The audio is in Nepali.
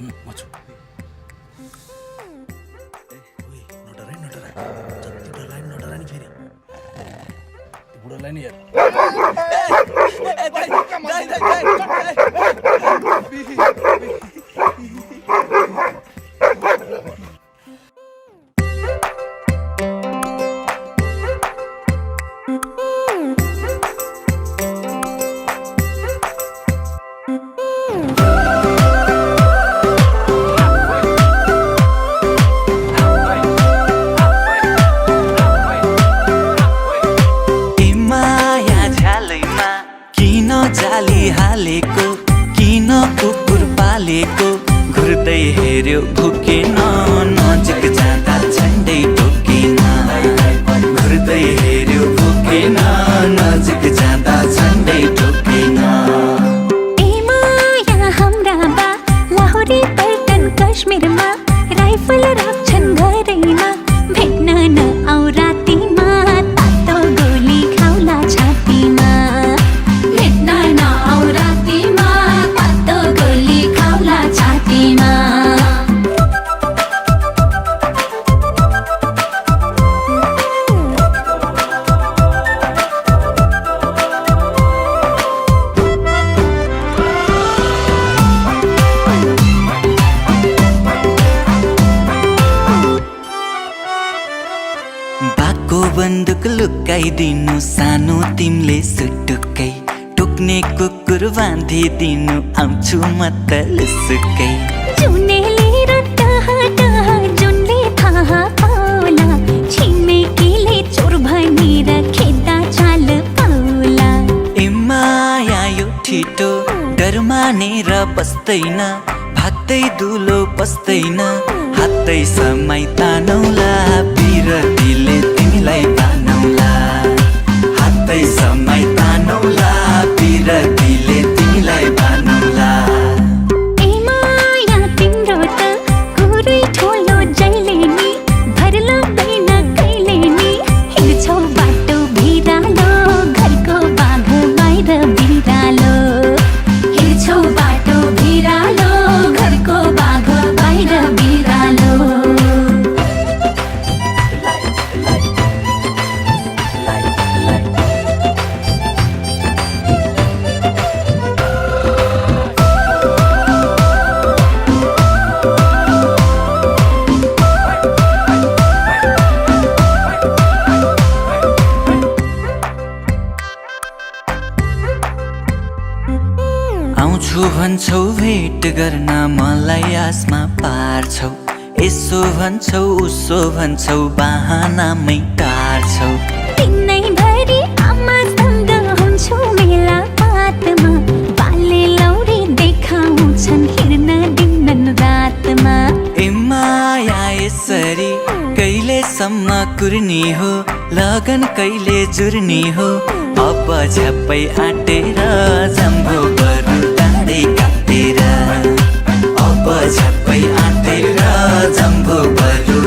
मछु ओए नडराई जति डरलाइन नडरानी फेरि त्यो बुढालाई नि यार जाली हालेको किन कुकुर पालेको घुर्दै हेर्यो भुकेन नजिक जाँदा झन्डै टोकेन घुर्दै हेर्यो भुकेन नजिक जाँदा झन्डै टोकेन ए माया हाम्रा बा लाहोरी पल्टन कश्मीरमा राइफल राख्छन् घरैमा भेट्न नआउ रातिमा तातो गोली खाउला छातीमा भेट्न नआउ रातिमा तातो गोली खाउला छातीमा बाको बन्दुक लुकाइदिनु सानो तिमीले सुटुक्कै टोक्ने कुकुर बाँधिदिनु आउँछु म त लुसुक्कै जुनेली र टह जुनले थाहा पाउला छिमेकीले चोर भनेर खेद्दा चाल पाउला ए माया यो ठिटो डर मानेर बस्दैन भाग्दै दुलो पस्दैन हातै समाई तानौला बिरतीले तिमीलाई बानौला हातै समाई तानौला बिरतीले तिमीलाई बानौला ए माया तिम्रो त कुरै ठुलो जहिले नि भर लाग्दैन कहिले नि हिँड्छौ बाटो भिरालो घरको बाघ बाहिर बिरालो हिँड्छौ बाटो भिरालो घरको बाघ बाहिर बिरालो आउँछु भन्छौ भेट गर्न मलाई आसमा पार्छौ यसो भन्छौ उसो भन्छौ बहानामै टार्छौ दिनैभरि आमासँग हुन्छु मेला पातमा पाले लौरी देखाउँछन् हिँड्न दिनन रातमा ए माया यसरी कहिलेसम्म कुर्नी हो लगन कहिले जुर्नी हो अब झ्याप्पै आँटेर जम्भो बरु डाँडै काटेर अब झ्याप्पै आँटेर जम्भो बरु